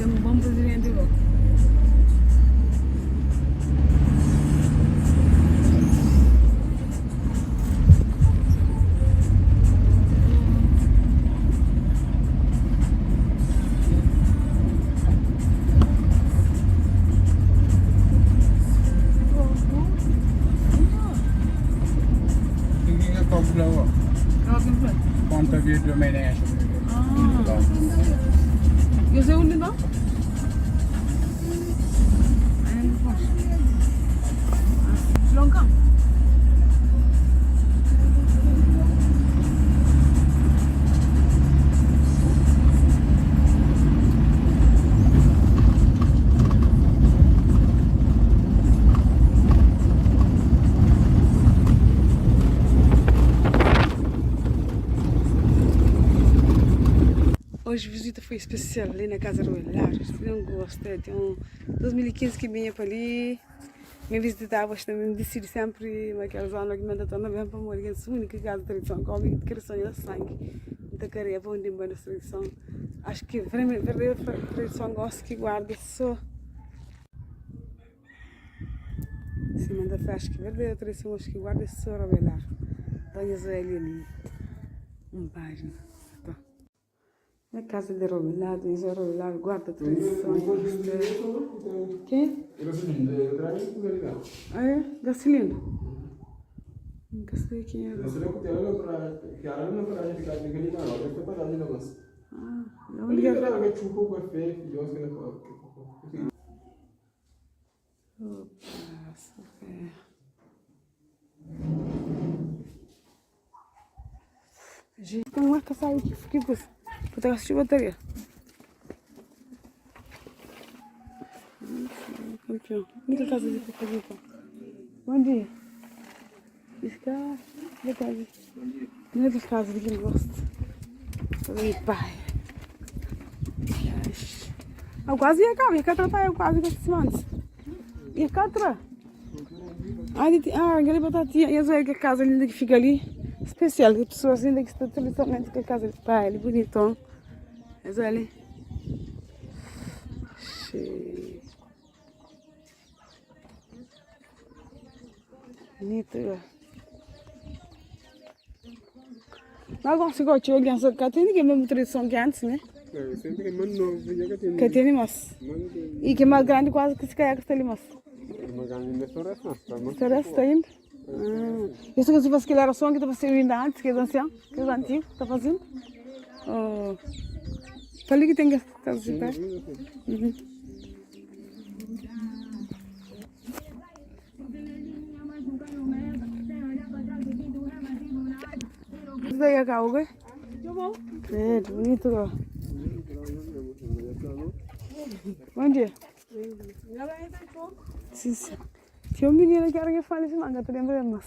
Ten un bon prizidenti go. Nhos é undi no? Ai, não posso. Longão. Hoje visita foi especial ali na casa do Hilário. Se não gosta, tem um 2015 que vinha para ali. Me visitava, mas também decidi sempre naquela zona que me anda torna bem para morrer. Que é a única casa de tradição, que homem de criação é sangue. Muita carinha para onde embora tradição. Acho que verdadeira tradição gosto que guarda só. Se manda fla, acho que verdadeira tradição acho que guarda só revelar. Dona Zoélia ali, um página. Tá. Na casa de Robilado, em Zé Robilado, guarda tradições. Quem? Ah, é? Gasolina? Nunca sei quem era. Ah, onde é? Opa, super. Gente, tem uma casa aí que fica por trás de bateria. Campeão. Muita casa de fazer. Bom dia. Isso cá, boa tarde. Muita casa de quem gosta. Fazer pai. Eu quase ia cá, ia cá tratar, eu quase que se manda. Ia cá atrás. Ah, aquele batatinha, e essa casa linda que fica ali, especial, que pessoas ainda que estão tradicionalmente com a casa de pai, ali bonitão. Essa ali. Cheio. Bonito, ó. Mas agora se gosta de alguém só que tem que mesmo tradição que antes, né? É, sempre que mais novo, já que tem. Que tem mas. E que mais grande quase que se calhar que está ali mas. Mais grande ainda só resta, mas. Só resta ainda? Ah. Isso que se fosse que era som que estava sendo ainda antes, que é ancião, que é antigo, está fazendo? Oh. Falei que tem que fazer, tá? Uhum. Daí a calga. É, bonito. Ó. Bom dia. Sim, sim. Tinha um menino que era que fala assim, não, te lembra mas.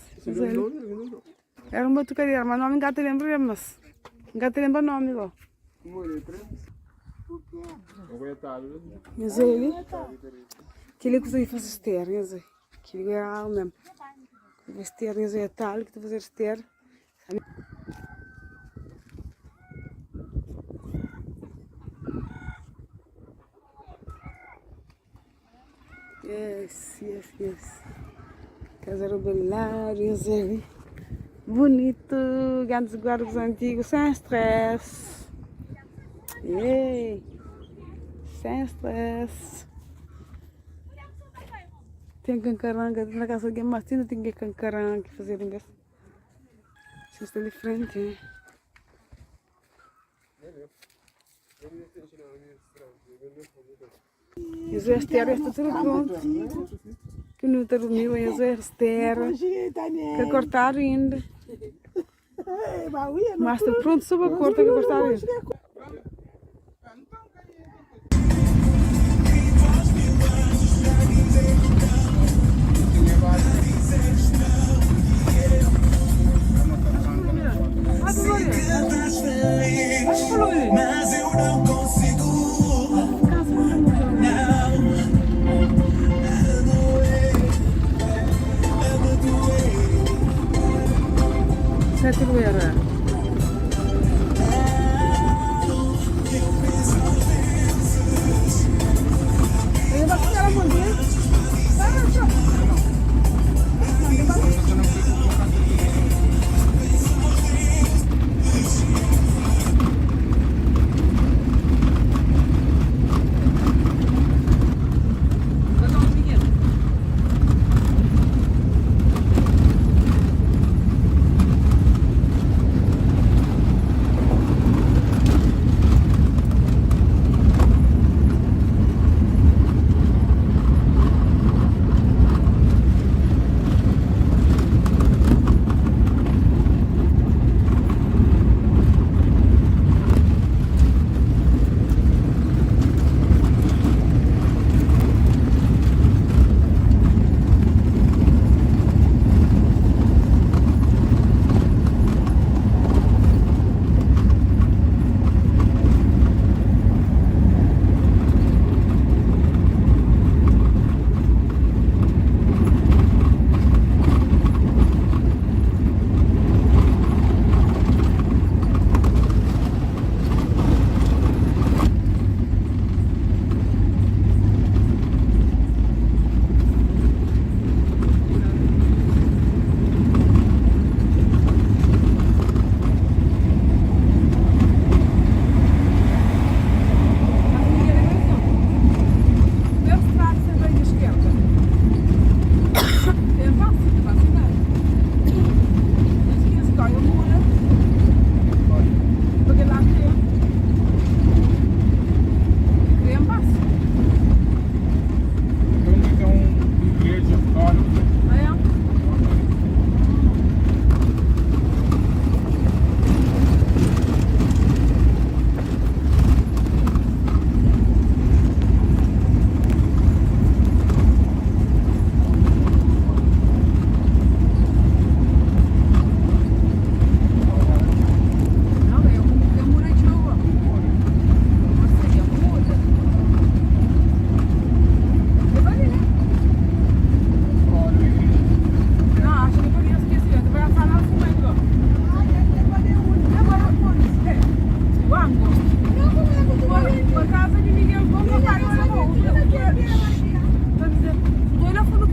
Era um batucadeiro, mas nome não te lembra mas. Não te lembra nome, ó. Mas ele, que ele conseguia fazer esteira, mas que ele era mesmo. Esteira, mas é tal que tu fazer esteira. Yes, yes, yes. Casa Robelário, ali. Bonito, grandes guardas antigos, sem stress. Ei, sem stress. Tem cancaranga, na casa de Martina tem que cancaranga fazer um desse. Vocês estão de frente, hein? Isso terra está tudo pronto. Que não está dormiu, isso é terra. Que cortaram ainda. Mas está pronto, só para cortar que cortaram ainda. Mas eu não consigo. Não. A doer, a doer. Sete Luera.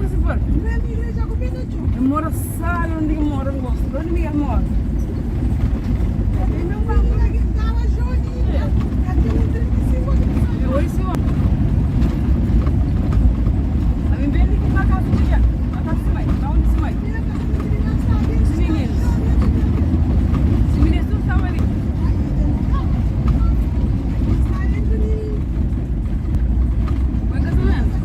prinsipal. E mora sabe undi ki mora, N gosta la undi Miguel mora. Oi, senhor. Ami ben di ki na kasa di Miguel, na kasa di si mai, na undi si mai. Si mininus. Si mininus tudu staba li. Buen kasamentu.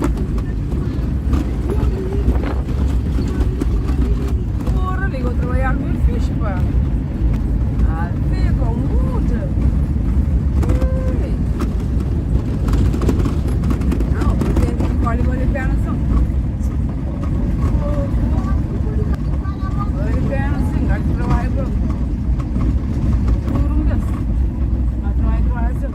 Porra, liga o trabalhar bem fixe, pá. Ah, fica, muda. Ei. Não, o presidente escolhe vale a pena, sim. Vale a pena, sim. Gajo trabalha bom. Duro um vez. Mas trabalha, trabalha, sim.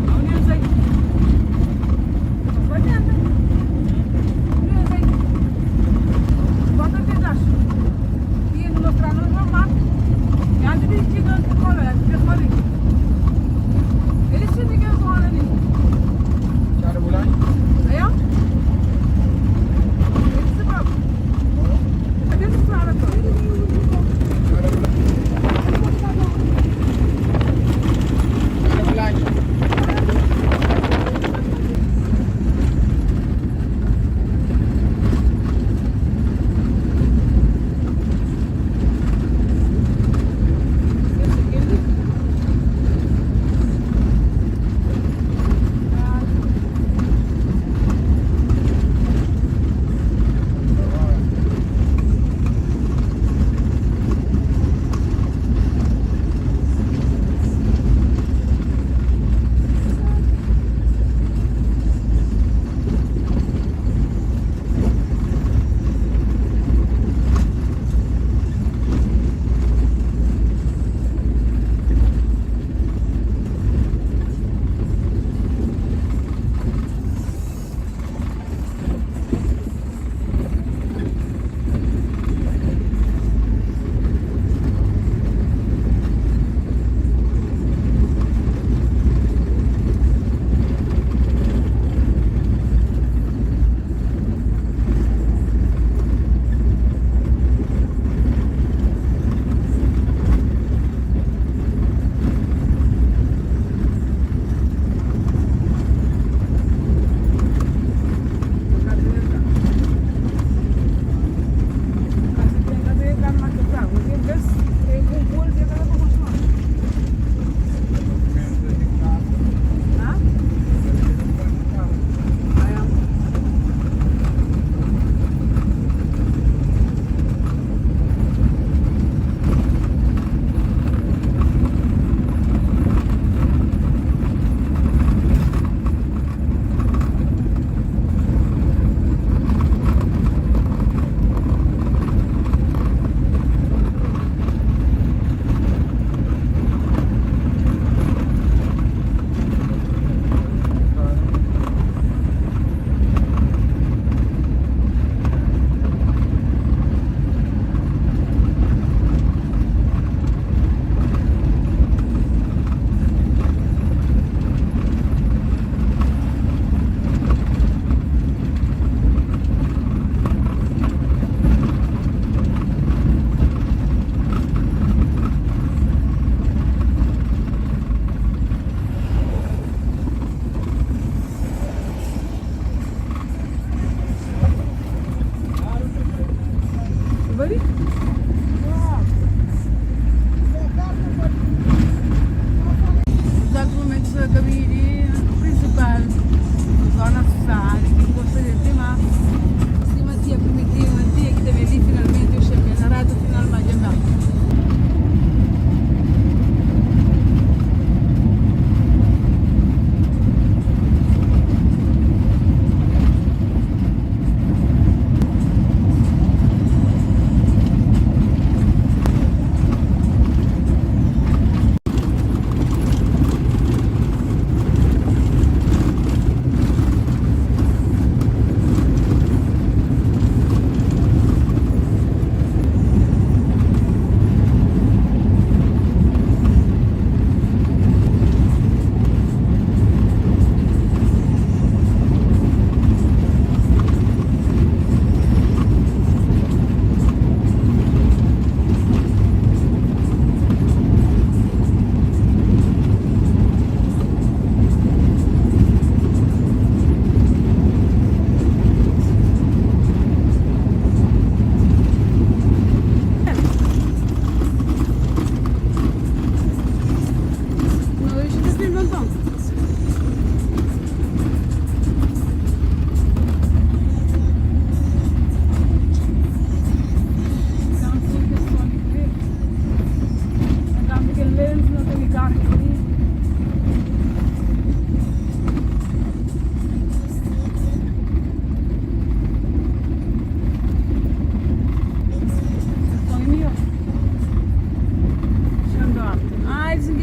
Aonde aí? Vai dentro. Onde aí? Bota pedaço. E não mostrar no normal. E antes de chegar no colo, é que foi. Ele se liga com ela ali. Aí, ó. Ele se próprio. Cadê a estrada, pô?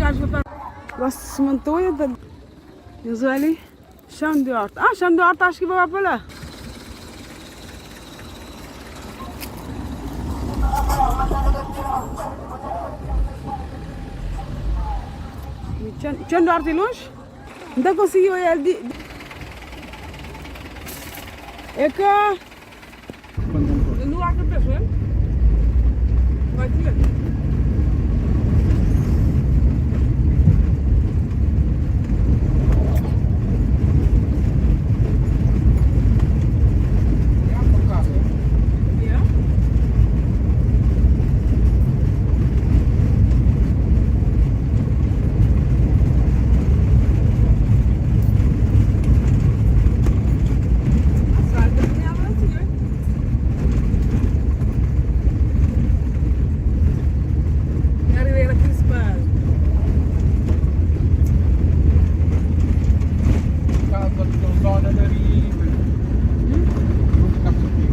Gaju pa Gosto de mantoia da Nhos ali Chão de horta. Ah, chão de horta acho que vai para lá. Chão de horta é longe? Não tá conseguindo olhar de... É que... Não há cabeça, hein? Vai te ver. Yeah. Asfalto também é assim, hein? Na Ribeira Principal. Casa da zona da Ribeira. Nunca percebi.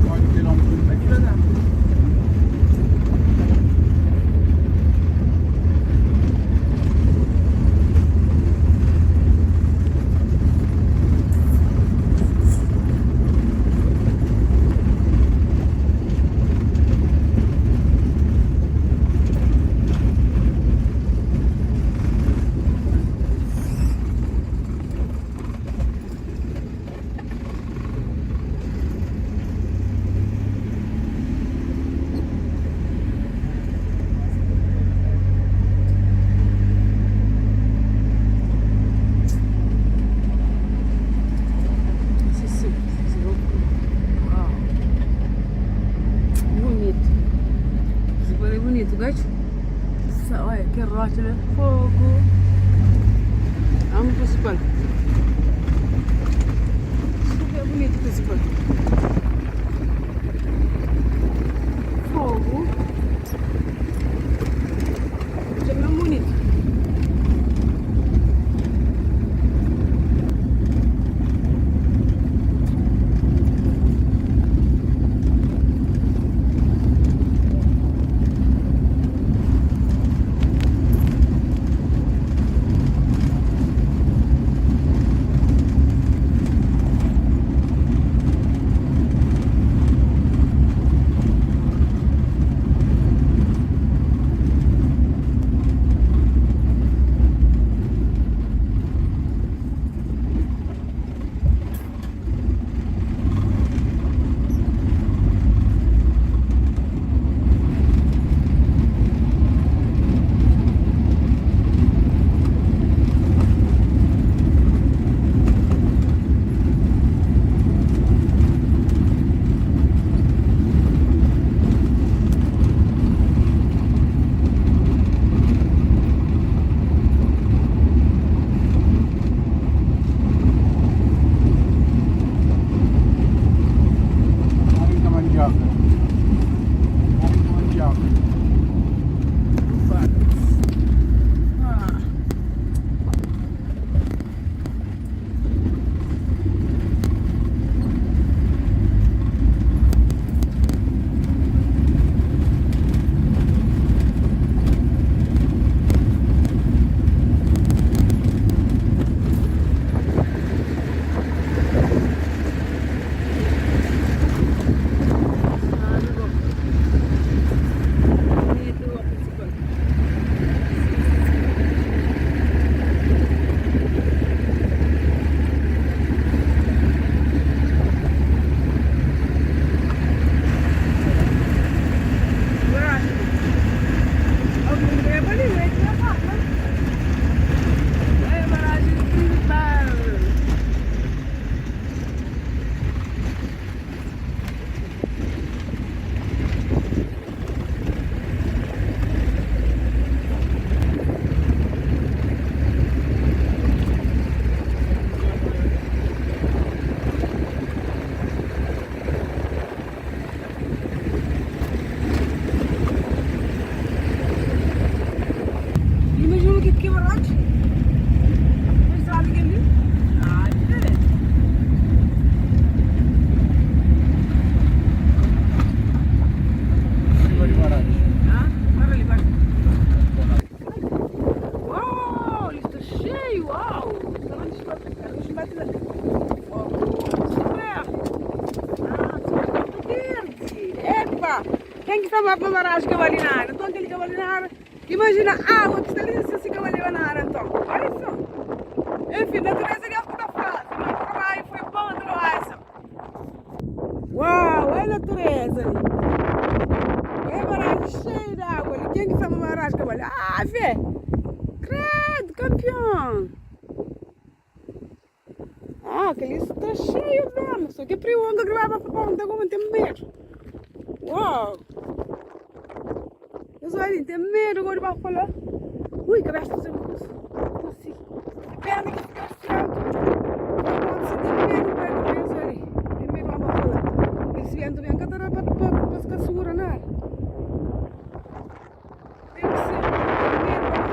Olha quilómetros. Vai devagar. Sim. Uau. Bonito. Super bonito, gajo. Olha, que rocha, né? Fogo. Vamos para o Principal. Super bonito, Principal. Fogo. É mesmo bonito. Ken ki sta ma barragem ka bali nada? Nton kel-li ka bali nada. Imajina água ki sta li si ka baliba nada nton. Olha só. Enfim, natureza Deus ki ta faze. Mas trabalho foi bom trabalho. Uau, olha a natureza ali. Olha a barragem cheia de água ali. Quem que sabe uma barragem que olha? Ah, vê! Credo, campeão! Ah, aquele está cheio mesmo. Só que para eu gravar para ponta como tem medo. Uau! Eu só ali tem medo agora para falar. Ui, cabeça de assim. Perna que fica alto. Pode ser tem medo para cabeça ali. Tem medo para falar. Esse vento vem cá para para ficar segura, não é? Tem que ser. Tem medo para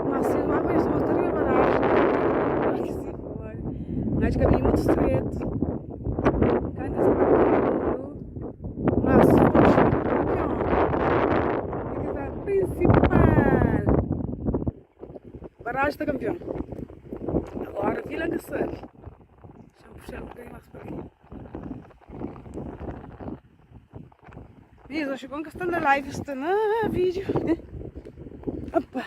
Mas se lá vai só teria barragem. Mas caminho muito estreito. Canta esse Mas, poxa, campeão. Tem que dar principal. Barragem está campeão. Agora, Vila que sabe. Deixa eu puxar um bocadinho mais para aqui. Mesmo, acho que está na live, está na vídeo, né? Opa!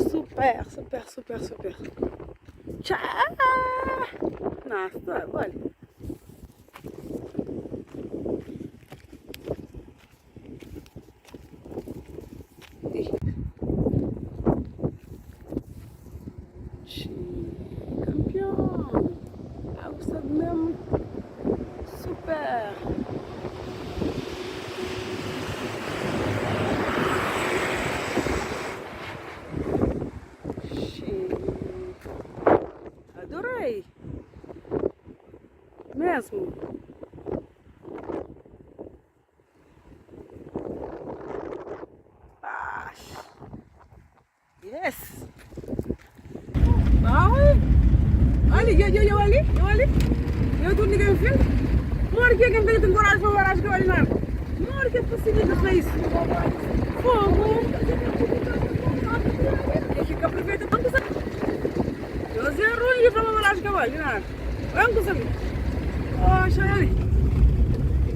Super, super, super, super. Tchau! Nossa, olha. Campeão! Água sabe mesmo. Super! Adorei! Mesmo! Yes! Ai! Olha, eu, eu, eu ali, eu ali. Eu estou ninguém filho. Mora que quem tem coragem para barragem que eu ali não. Mora que é possível fazer isso. Fogo! É que aproveita tanto sabe. Eu zero ali para barragem que eu ali não. Vamos sabe. Oh, chama ali.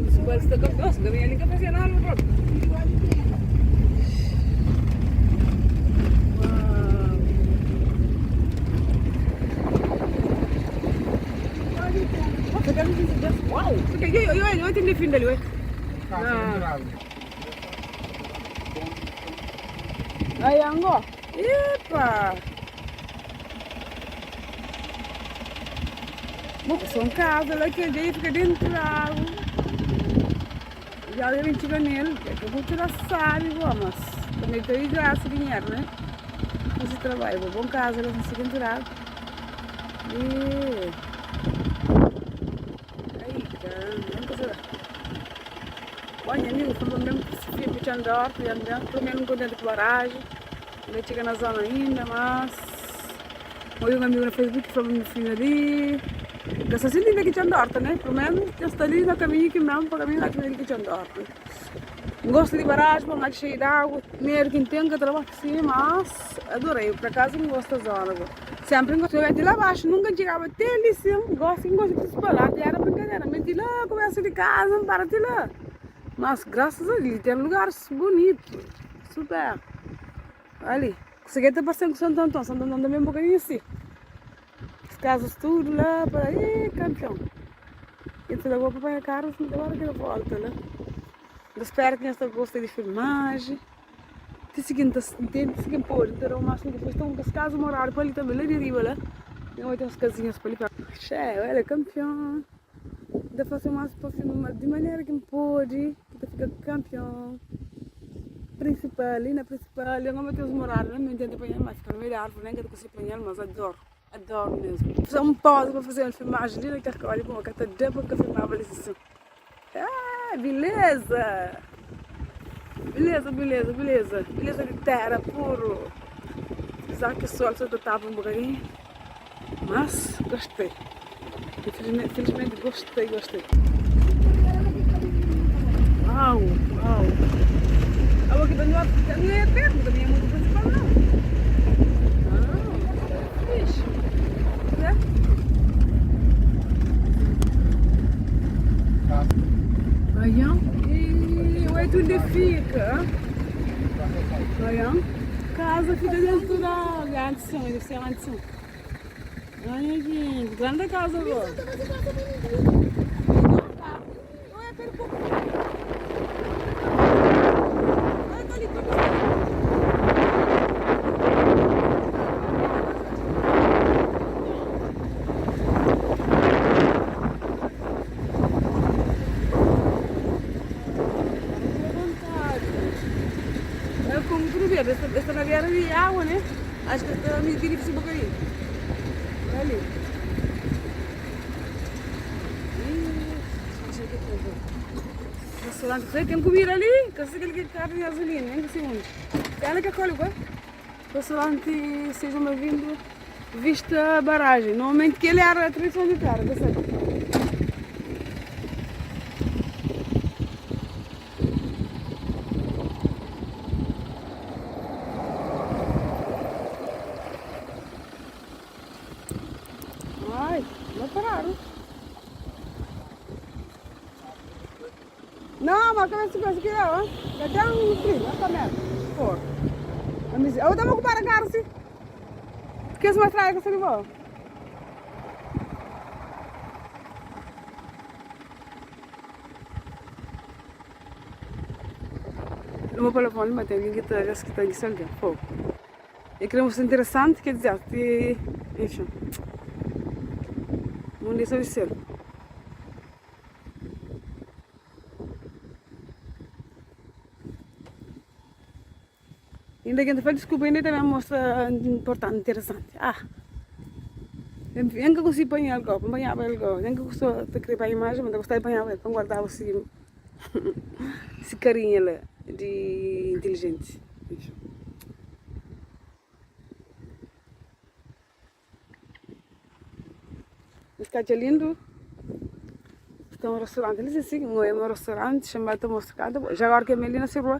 Isso está com nossa, ganhei ali que fazer nada no próprio. Uau! Eu, eu, eu entendi fim dali, ué. Ah. Aí, Ango. Epa! Bom, são casa lá que a fica dentro da água. Já devem chegar nele, é que eu vou tirar sabe, mas também tem graça dinheiro, né? Esse trabalho, vou bom casa, elas não se dentro da água. E... Aí, caramba, não sei. Olha, amigo, foi mesmo que se fica puxando da horta, pelo menos não contente com barragem. Ainda chega na zona ainda, mas... Olha um amigo no Facebook que falou meu filho ali. Está sentindo aqui de horta, né? Pelo menos está ali no caminho que mesmo, para caminho lá que aqui de horta. Gosto de barragem, bom, aqui cheio de água, dinheiro que tem que trabalhar sim, mas adorei. Por acaso não gosto da zona. Sempre gosto de lá abaixo, nunca chegava até ali sim. Gosto, gosto de espalhar, era brincadeira. Mas de lá, começa de casa, não para de lá. Mas graças a Deus, tem lugares bonitos, super. Ali, consegui até passar com Santo Antônio, Santo Antônio também um bocadinho assim. As casas tudo lá, para aí, campeão. Então eu vou para a carro, agora que eu volto, né? Eu espero que esta goste de filmagem. Te seguinte, entende? Seguinte, pode, então o máximo depois estão com as casas morar para ali também, lá de riba lá. E vai ter umas casinhas para ali para. Che, olha, campeão. Dá fazer mais para filmar de maneira que pode, que fica campeão. Principal, ali na principal, eu não vou ter os morar, não me entendo apanhar mais, fica no meio da árvore, nem que eu consigo apanhar, mas adoro, adoro mesmo. Fazer um pause para fazer uma filmagem ali naquela olha como que tá dentro que eu filmava ali assim. Ah, beleza! Beleza, beleza, beleza. Beleza de terra puro. Apesar que o sol só estava um bocadinho, mas gostei. Infelizmente, felizmente gostei, gostei. Uau, uau. Água aqui não é perto, também é muito principal não. Ah, fixe. Casa fica dentro da água. Antes são, deve ser antes são. Olha, gente, grande casa agora. É como tudo bem, esta na beira de água, né? Acho que está meio difícil um bocadinho. Olha ali. Restaurante, tem comida ali, que sei que carne e gasolina, nem sei onde. Ela que colhe, ué? Restaurante, seja bem-vindo. Vista barragem. Normalmente que ele era a tradição de terra, tá certo? Ai, não pararam. Não, mas cabeça coisa aqui não, ó. Dá um frio, não tá merda. Pô. Eu estava ocupar a cara assim. Porque se mostrar que você levou. No meu telefone, mas tem alguém que está que está aqui alguém. Pô. Eu queria mostrar interessante, quer dizer, que, enfim. Não deixa de ser. Ainda que a gente fala desculpa, ainda também mostra importante, interessante. Ah, eu nunca consigo apanhar algo, apanhar algo. Eu nunca gosto de criar a imagem, mas eu gosto de apanhar para guardar assim, esse carinho lá de inteligente. Esse é lindo. Tem um restaurante, eles assim, não é um restaurante chamado Moscada. Já agora que a Melina se rua,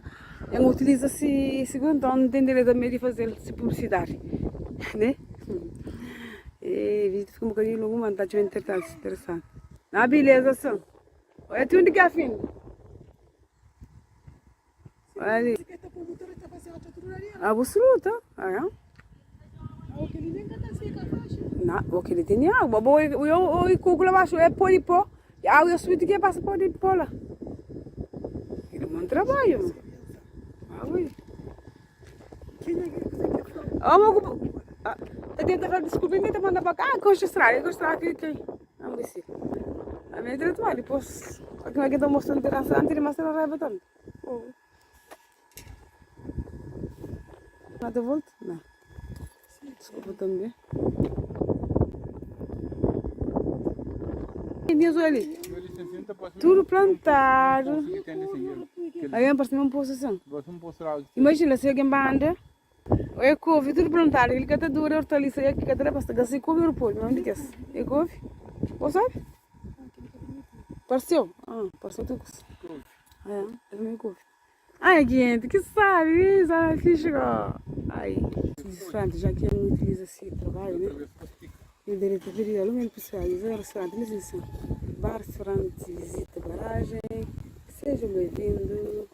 eu utilizo esse segundo, então não tem direito também de fazer se publicidade, né? E vídeo fica um bocadinho longo, mas está bem interessante. Ah, beleza, só. Olha, tem onde que é fim. Olha ali. Absoluta. Ah, é? Não, o que ele tem água. Bom, eu eu eu lá abaixo é pó de pó. A água subi que passa pó de pó lá. Ele é um trabalho. Ah, ui. Ah, mas tá tentando falar desculpa, ainda tá mandando para cá. Ah, gosto de estrada, gosto de estrada que tem. Vamos ver. A minha trabalho, depois, aqui aqui estou mostrando interessante, mas ela raiva também. Oh. Nada volta? Não. Desculpa também. Ali. Tudo plantado. Aí parece um poço assim. Imagina se alguém banda. É couve, tudo plantado. Ele cata dura hortaliça, é que cata pasta, gasi couve ou repolho, não diz. É couve? Você sabe? Pareceu? Ah, pareceu tudo. É, é também couve. Ai, gente, que sabe, sabe, fixe, ó. Ai, restaurante, já que eu não utilizo esse trabalho, né? Eu direito de aluno pessoal, é restaurante, mas isso. Bar, restaurante, visita barragem. Seja bem-vindo.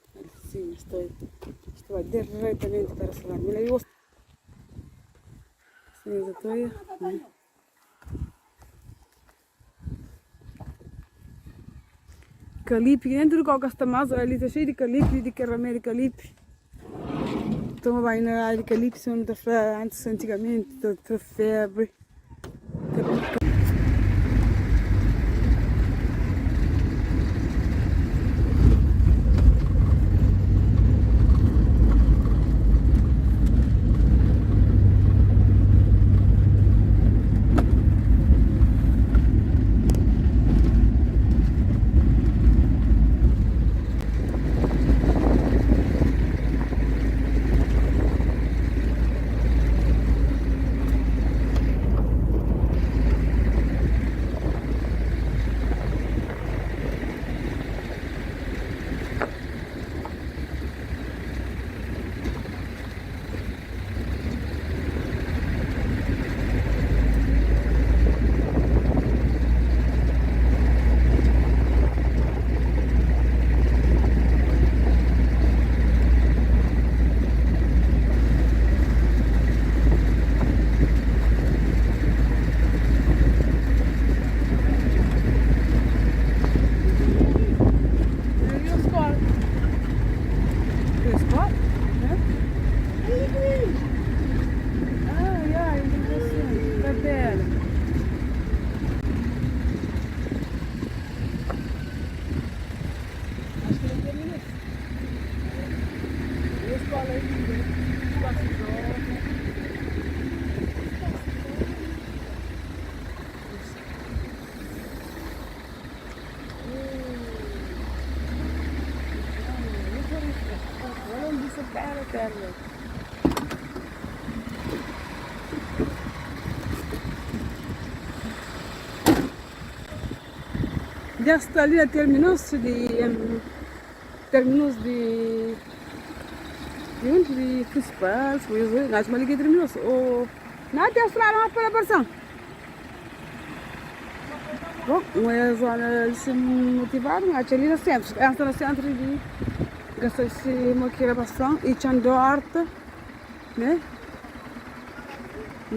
Sim, estou, estou diretamente para o restaurante. Mas eu Sim, eu estou aí. Calipe, dentro do qual está mais, ali está cheio de calipe, de caramelo de calipe. Toma banho na área de calipe, se não está antes, antigamente, está febre. Dja sta li na terminus di terminus di di undi di principal na txoma li ki terminus o na ten strada mas pa la parsan bon un é zona li sin motivadu n atxa li na sentru n sta na sentru di n ka sabe si mo ki rabason i txon di orta ne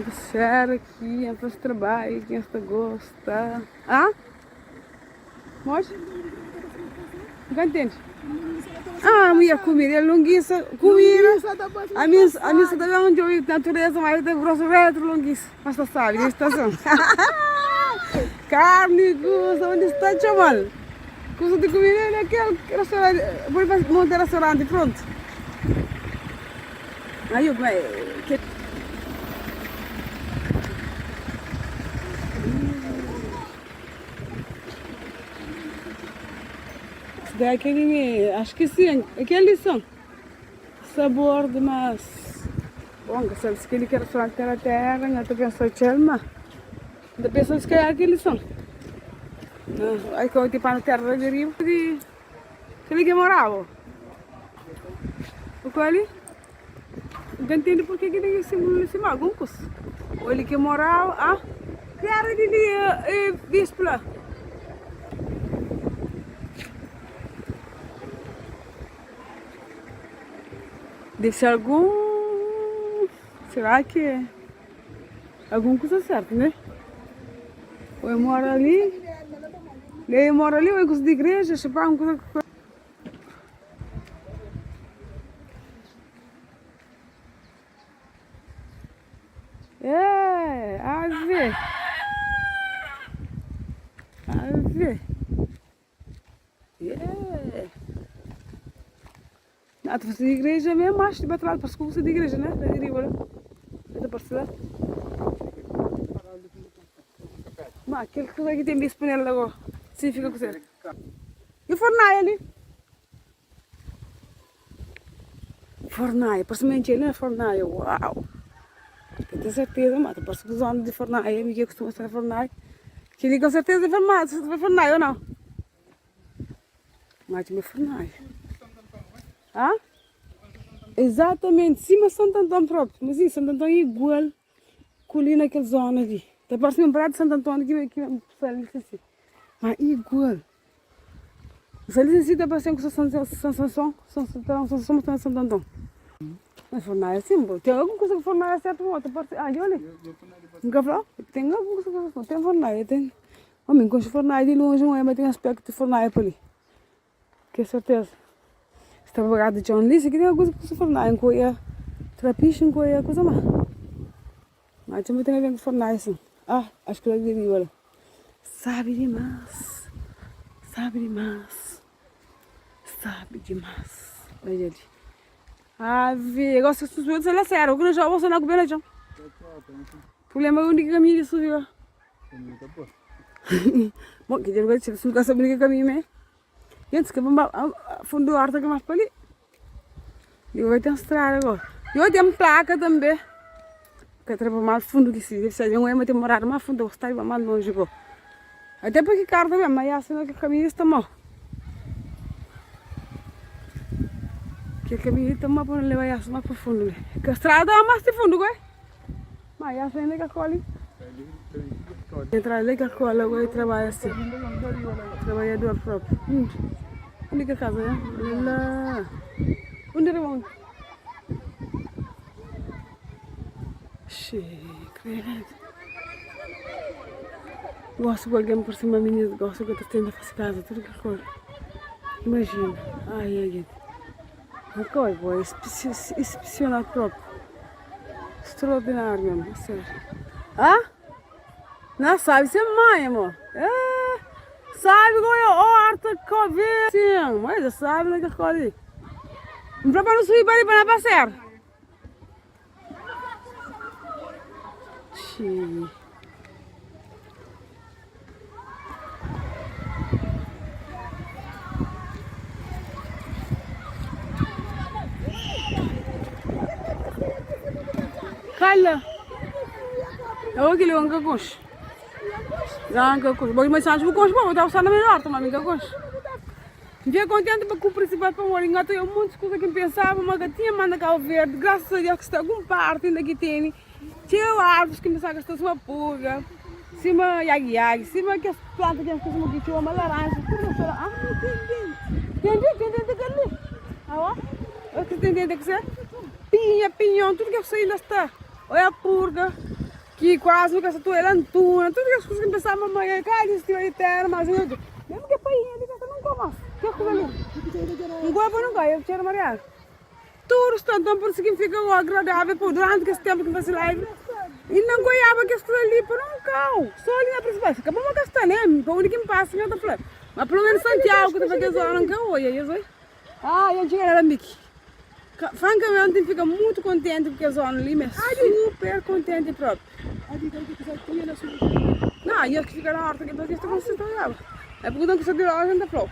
n ta sera ki n fasi trabadju ki n sta gosta ah. Modi? N ka ntende. Ah, mulher, kumida é longuiça. Kumida. A mim, a mim só ta ben djobe natureza, mas el ta grosso retro longuiça. Mas ta sabe, di estação. Carne, kusa, onde sta txomal. Kusa di kumida é naquele restaurante. Pode faz, monta restaurante, pronto. Aí eu, que Daí aquele me, acho que sim, aquele são sabor de mas bom, que sabe se aquele que restaurante terra terra, não tô pensando chelma. Não tô pensando se calhar aquele são. Aí que eu tipo no terra de rio de aquele que morava. O qual ali? N ka ntende purke ki ten es símbolu li sima algun kusa. Ô li ki moraba, ah, ki éra di li e bispu la. Debe ser algun, será ki é algun kusa sertu, ne? Ô e mora li, e mora li ô é kusa di igreja, xapá un kusa. É, ave. Ave. Yeah. Na ta fasi igreja mesmo, acho de batalha, parece que de igreja, né? Da riba lá. Da parece lá. Mas aquele que tem bispo nele agora, significa que você. E fornaia ali. Fornaia, parse ma N txega li na fornaia, uau! Ka ten serteza ma ta parse ku zona di fornaia, mi ki kustuma sta na fornaia. Kel-li kon serteza é fornaia ô nau? N atxa ma é fornaia. Ha? Exatamenti, sima Santu Anton propi, ma si Santu Anton é igual ku li na kel zona li. Ta parse ma un praia di Santu Anton ki sta li si, ma igual. Sali si ta parse ku San Sanson, San Sanson, San Santo Anton. Mas fornalha sim, bo. Tem alguma coisa com fornalha certo, bo. Ta parse, ah, olha. Nunca falou? Tem alguma coisa com tem fornalha, tem. Homem, com fornalha de longe, não é, mas tem aspecto de fornalha por ali. Que certeza. Está bagado de chão ali, se aqui tem alguma coisa com fornalha, encoia trapiche, encoia coisa mais. Mas também tem a ver com fornalha, sim. Ah, acho que lá de olha. Sabe dimas, sabe dimas, sabe dimas. Olha ali. Ave, agora se subiu, você lá sério, que não já você não comeu na chão. Problema é o único caminho de subir lá. Bom, que dia vai ser subir o único caminho mesmo. Gente, que vamos fundo horta que mais para ali. E vai ter estrada agora. E eu tenho placa também. Ka tra pa más fundu ki si debe ser un ema ten moradu más fundu ku sta más lonji go. Até pa ki karu ta ben, ma ya sima kel kaminhu sta mau. Kel kaminhu ta mau pa no leba yasa más pa fundu li. Kel strada ta ba más ti fundu goe. Ma yasa inda ka koli. Entra li ka kola goe trabadja si. Trabadjador propi. Undi? Undi kel kaza ya? La. Undi riba undi? Gosto ku algen por sima minis gosta ku ta tenta fasi kaza tudu kel kor. Imajina, ai ai gente. Mas koi bo é excepcional propi. Extraordinário mesmo, a sério. Ah? Não sabe ser mãe, amor. É, sabe qual é a horta que Sim, mas já sabe naquele cor ali. Não para não subir para ali para não passear. Txii. Kala. Awo kile wanga kosh. Não, nka konxe. Bo mas antes bu konxe, bo tava só na melhor, mas mi nka konxe. N fika kontenti pa ku prinsipal pamodi N ata montis kuza ki N pensaba ma ka tinha manda Kau Verdi, grasas a Deus ki sta algun parti inda ki tene txeu arvus ki N pensaba ki sta sima pulga, sima yagi-yagi, sima kes planta ki N kustuma ki txoma laranja, tudu kes sta la. Ten denti, ten denti kel li. Aó, es ki ten denti kuzê? Pinha, pinhon, tudu kes kuza inda sta. Oia purga. Ki kuazi nu ka sa tudu lantuna, tudu kes kuza ki N pensaba ma el ka izistiba di tera, mas el odja, mesmu ke painha li ka sta nunka mas, ke kuza li? N gosta pa nunka el txera mariadu. Tudu sta, nton pur isu ki N fika agradavel pa duranti kes tempu ki N fasi live, inda N goiaba kes kuza li pa nunka, so li na prinsipal, ka pa ma ka sta ne, pa undi ki N pasa N ka ta fla, ma pelu menus Santiagu ki ta fla kes zona N ka oia, es oi. Ah, dja N txiga na Alambique. Frankamenti N fika mutu kontenti ku kes zona li, mes super kontenti propi. Nah, nhos ki fika na horta ki nhos ta konsigi ta odjaba. É purki N ta di loja N ta flau.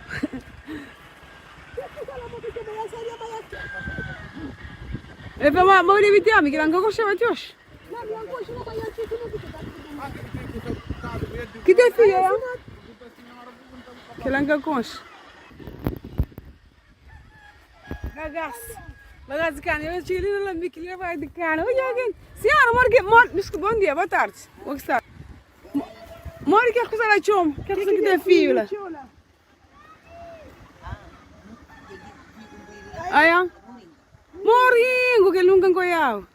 El fla ma ma debe ten omi, kila N ka goxaba ti oxi. Ki te fia ya? Kila N ka konxe. Bagás, bagás di kana. Eu txiga li na Lambique, li na bagás di kana. Oi, alguém. Senhora, mora que, mora, desculpa, bom dia, boa tarde. Como que está? Mora que coisa lá txoma, que coisa que tem fio lá. Ah, é? Moringo, que nunca encoiava.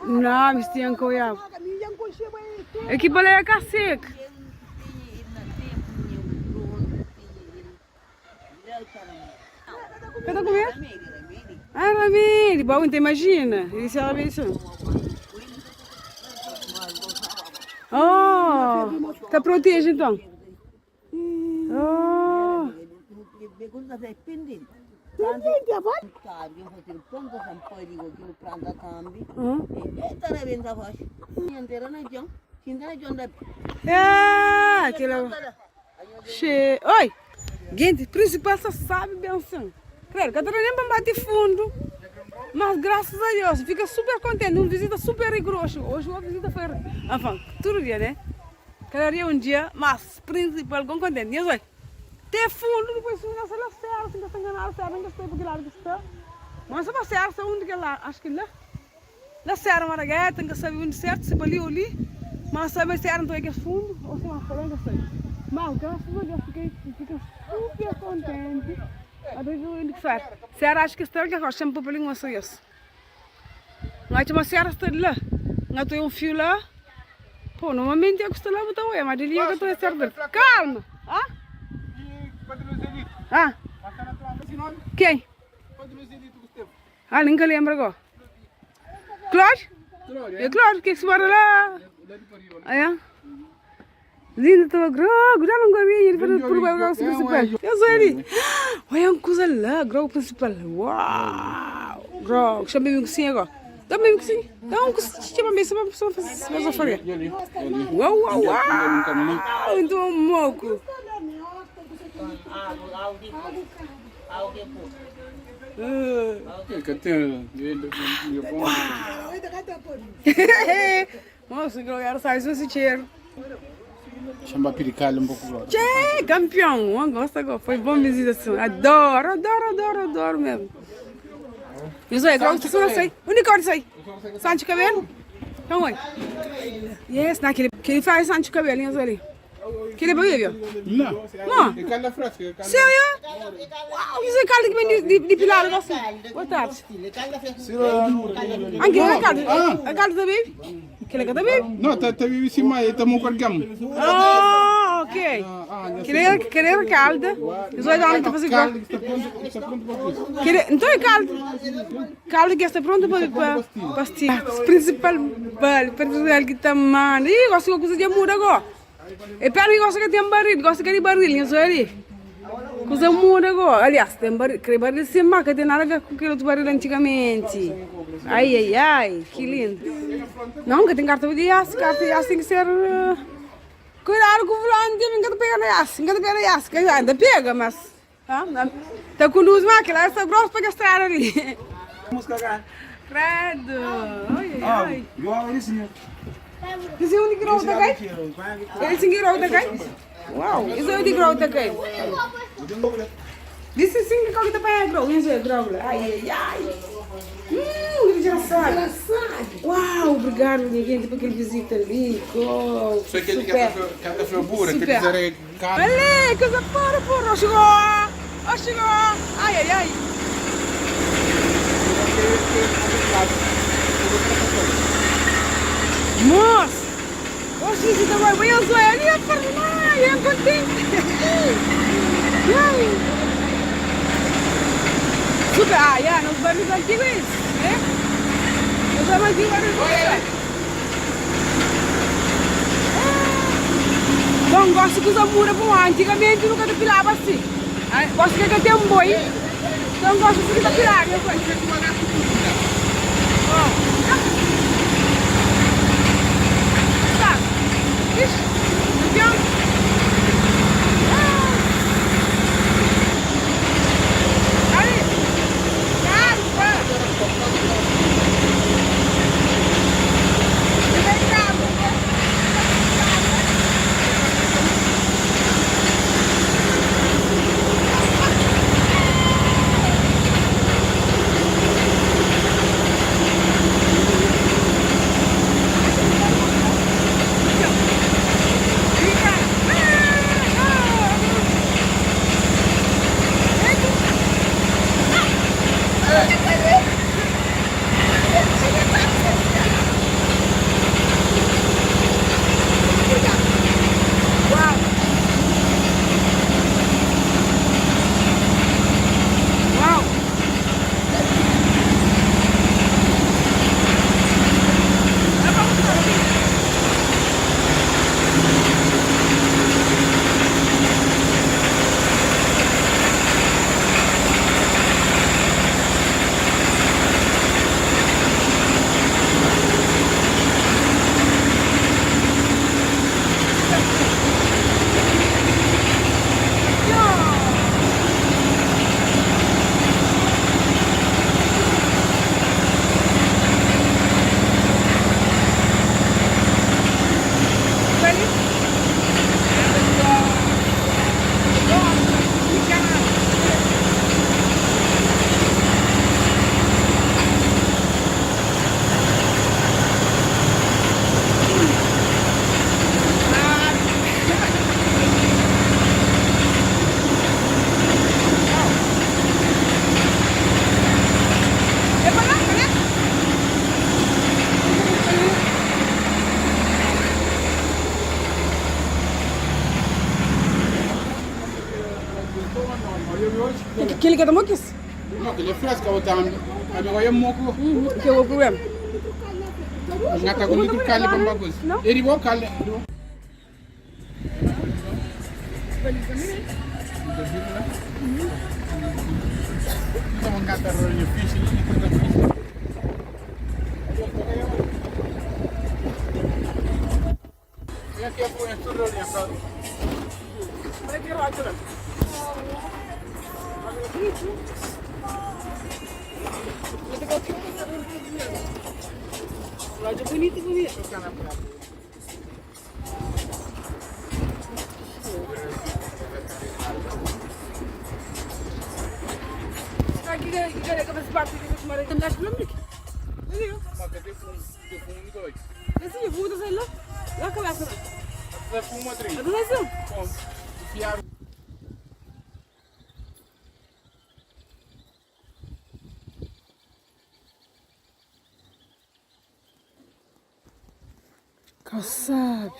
Não, mas tinha encoiava. É que baleia cá seca. Ka ta kume? Ah, ramedi. Bom, então imagina. Isso é ramedi sim. Oh, ta protege então. Oh. Ah, aquela. Che, oi! Gente, principal sa sabe bem sim. Claro, ka ta da nem pa bate fundo. Mas graças a Deus, fica super contente. Uma visita super rigorosa. Hoje uma visita foi, enfin, todo dia, né? Cada dia um dia, mas principal com contente. Nhas oi, te fundo, depois se não lá serra, se não está enganado, serra, não está porque lado que está. Mas só para serra, só onde que lá, acho que lá. La sera Maragueta, N ka sabe undi sertu, si pa li o li, ma N sabe ma sera nton é kes fundu, o si mas pa la N ka sabe. Mas grasas a Deus fika N fika super kontenti ata ki undi ki sera. Sera acho ki sta la, kel xan pa li N gosta di es. N atxa ma sera sta di la, N ata oia un fiu la, po normalmenti é ku sta la bu ta oia, ma di li eu ka ta oia sertu diritu. Kalma! Ah? Ah? Ken? Ah, nem ka lembra agora. Clóvis? É Clóvis, que se mora lá. Ah, é? Linda, tava grogo, já não gosto ele para por o grogo principal. Eu sou ele. Olha uma coisa lá, grogo principal. Uau! Grogo, chama bem cozinha agora. Dá bem cozinha. Dá um cozinha, chama bem, só só fazer só fazer. Uau, uau, uau! Então um moco. Moço, que lugar sai se cheiro. Chama piricalho um pouco agora. Tchê, campeão, eu gosto agora. Foi bom visita assim. Adoro, adoro, adoro, adoro mesmo. Isso aí, grosso, isso aí. Unicórnio isso aí. Sancho cabelo. Então, oi. Yes, naquele que ele faz Sancho cabelo, isso ali. Kile pa bebe? Não. Não. É calda fresca. É calda. Sério? Uau, isso é caldo que vem de pilar, gosto. Boa tarde. Anche é caldo. É caldo da bebe? Kile ka ta bebe? Não, tá tá vive sim, mas tá muito cargam. Ah, ok. Kile kile é caldo. Isso aí dá para fazer Caldo que está pronto, está pronto para isso. Kile, então é caldo. Caldo que está pronto para para pastilha. Principal, bal, principal que tá manda. Ih, gosto de coisa de muda agora. É pena que gosta que tem baril, gosta que de baril, nhas ali. Coisa muda agora. Aliás, tem baril, aquele baril sem marca, tem nada a ver com aquele outro baril antigamente. Ai, ai, ai, que lindo. Não, que tem carta de aço, carta de aço tem que ser. Cuidado com o volante, nunca te pega na aço, nunca te pega na aço, que ainda pega, mas. Ah, tá conduz máquina, essa grossa para gastar ali. Música cá. Credo! Ai, ai, ai. Ah, igual isso, né? Isso é onde grau ta kai? É assim que grau ta kai? Uau, isso é onde grau ta kai? Disse assim que qualquer tapanha grau, isso é grau lá. Ai, ai, ai. Que engraçado. Uau, obrigado, minha gente, por aquele visita ali. Oh, Só que ele super. quer café pura, Super. quer dizer, é caro. Olha, coisa para, porra. Chegou! Oh, chegou! Ai, ai, ai. Moço! Oxe, você vai bem, eu sou ali a falar, eu contente. Ai. Super, ah, yeah, nos barrios antigos é isso, né? Nos barrios antigos, barrios antigos. Bom, gosto que usa mura bom. Antigamente nunca depilava assim. Ah, Gosto que tem um boi. Então gosto que depilava. Eu gosto. Bom. Tá. Ixi, campeão. Ah. Aí. Calma. Vem cá. Fica. Uau! Uau! Dá pra mostrar aqui? Ready? É pra lá, né? Aquele que tomou quis? Não, aquele é fresco, eu tava. Amigo, eu moco. Que é o problema? Ngata ko litro kale pa mbagos. Não? Eri bo kale. Então ngata ro ni fish ni litro fish. E aqui é por esto ro ni fa. Vai ter ótimo. Loja bonita, bonita. Aqui, aqui, aqui, faz parte aqui, mas também acho que não me Ma que te fumo, te fumo dois. Esse é fumo, sei lá. Lá cabeça. Te fumo três. Agora sim. Bom, fiar. Sabe.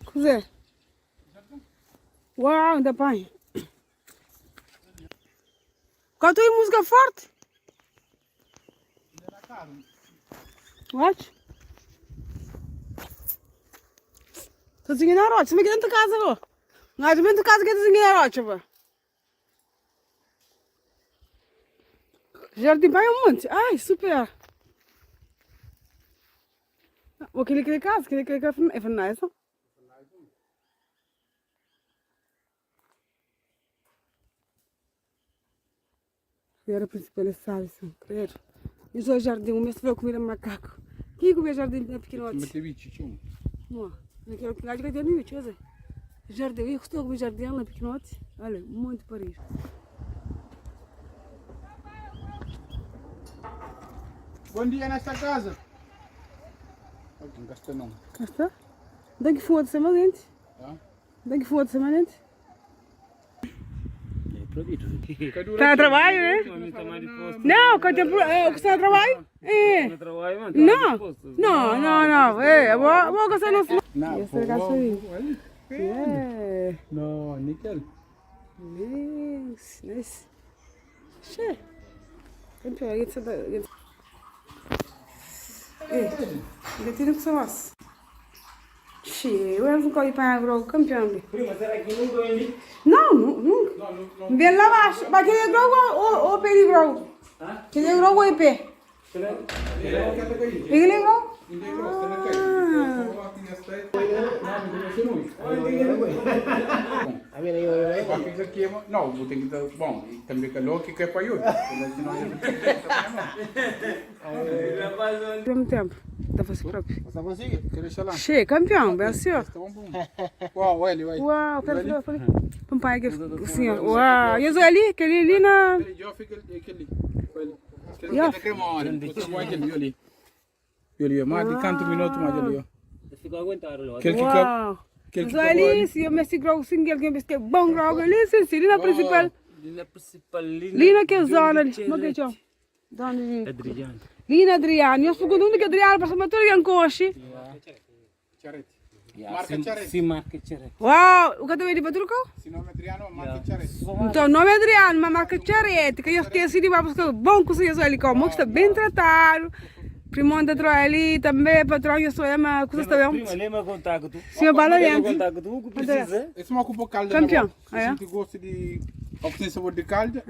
Cos'è? Uau, ainda bem. Qual tem música forte? What? Tô desenhando a rocha. Você me dentro de casa, pô. Não, dentro de casa que desenhando a rocha, pô. Jardim vai um monte. Ai, super. Aquele aquele casa, aquele aquele é nice. Era principal, sabe, são, credo. Isso é jardim, o mestre vai comer macaco. Ki ku be jardin na pikinoti? Ma te bitxu txeu. Mo, na kel gajo ka ten bitxu, ose. Jardin, e gostou ku jardin na pikinoti? Olha, monte Paris. Bom dia nesta casa. Ok, não gasta não. Gasta? Daqui fora de semana, gente. Tá? Daqui fora de semana, gente. Tá Tá a trabalho, né? Não, que tempo, é, que está a trabalho? É. Não, não, não, não. É, vou, vou gostar não. Não, Esse é gasolina. É. Não, níquel. Nice, nice. Che. Campeão, a gente sabe. É, ainda tem que ser mais. Che, eu não vou ir para a campeão. Prima, será que nunca vem ali? Não, nunca. Vem lá abaixo. Mas aquele é grogo ou, ou pé de grogo? Aquele é grogo ou é pé? Aquele é grogo? Não, vou ter que dar. Bom, e também calor que quer para eu. Ao mesmo tempo. Tá fazendo próprio. Você consegue? Quer deixar lá? Che, campeão, bem senhor. Tá bom, bom. Uau, olha, vai. Uau, pera, pera, pera. Papai, aquele senhor. Uau, e eu ali, aquele ali na. Eu fico aquele. Aquele. Yeah. Ali. Ali, mais de canto minuto mais ali. Fico aguentado lá. Aquele que Uau. aquele que Mas ali, se eu me seguro single, que eu me bom grogo ali, sim, sim, ali na principal. Ali na principal, ali Ali naquela zona ali. Não tem chão. Zona de. Adriano. Ali na Adriano. Eu sou o que Adriano, passa uma toda em coche. Charete. Marca Charete. Sim, marca Charete. Uau, o que também de Patruco? Se nome é Adriano, marca Charete. Então, o nome é Adriano, mas marca Charete, que eu esqueci de buscar bom que eu sou ali, como está bem tratado. Primo da Troia ali também, patrão, eu sou uma coisa está bem. Prima, lembra contato. Senhor Bala Lembra dentro. contato, o que precisa? Esse é uma culpa calda. Campeão. Se Ah, é? sente gosto de. Ou que tem sabor de calda.